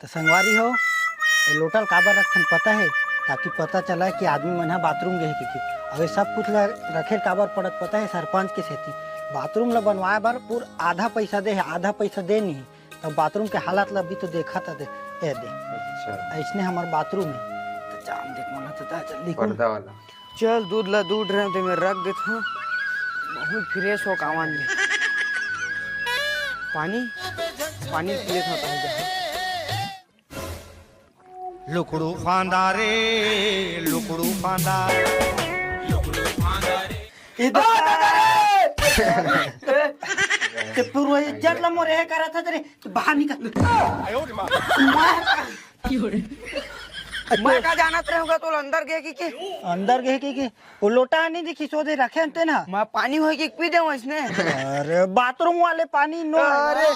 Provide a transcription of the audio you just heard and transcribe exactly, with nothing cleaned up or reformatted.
तो संगवारी हो, ये लोटा ल काबर रखथन पता हे? ताकि पता चला कि आदमी मन ह बाथरूम गे हे कि, कि। अब ये सब कुछ ल रखे काबर पड़त पता हे? सरपंच के सेती। बाथरूम ल बनवाए बर पूरा आधा पैसा दे हे, आधा पैसा दे नहीं। तो बाथरूम के हालत ल भी तो देखा था दे, ए दे। अच्छा। ऐसने हमार बाथरूम हे। तो जान देख मोला तो दा जल्दी कर। पर्दा वाला। चल, दूध ला दूध रहे ते में रख देत हूँ, बहुत फ्रेश हो कावन ले। पानी, पानी पी लेत हूँ, ताही जा। लुकड़ू फांदा रे, लुकड़ू फांदा। इधर ते पूरा इज्जत ला मोरे हे करा था तेरे, तू बाहर निकल। मैं का जानत रहे होगा, तो अंदर गे कि, कि? अंदर गे कि, कि? वो लोटा नहीं दिखी, सोझे रखे हन तेन ह। मैं पानी होय कि पी देवं इसने। अरे, बाथरूम वाले पानी नो। अरे,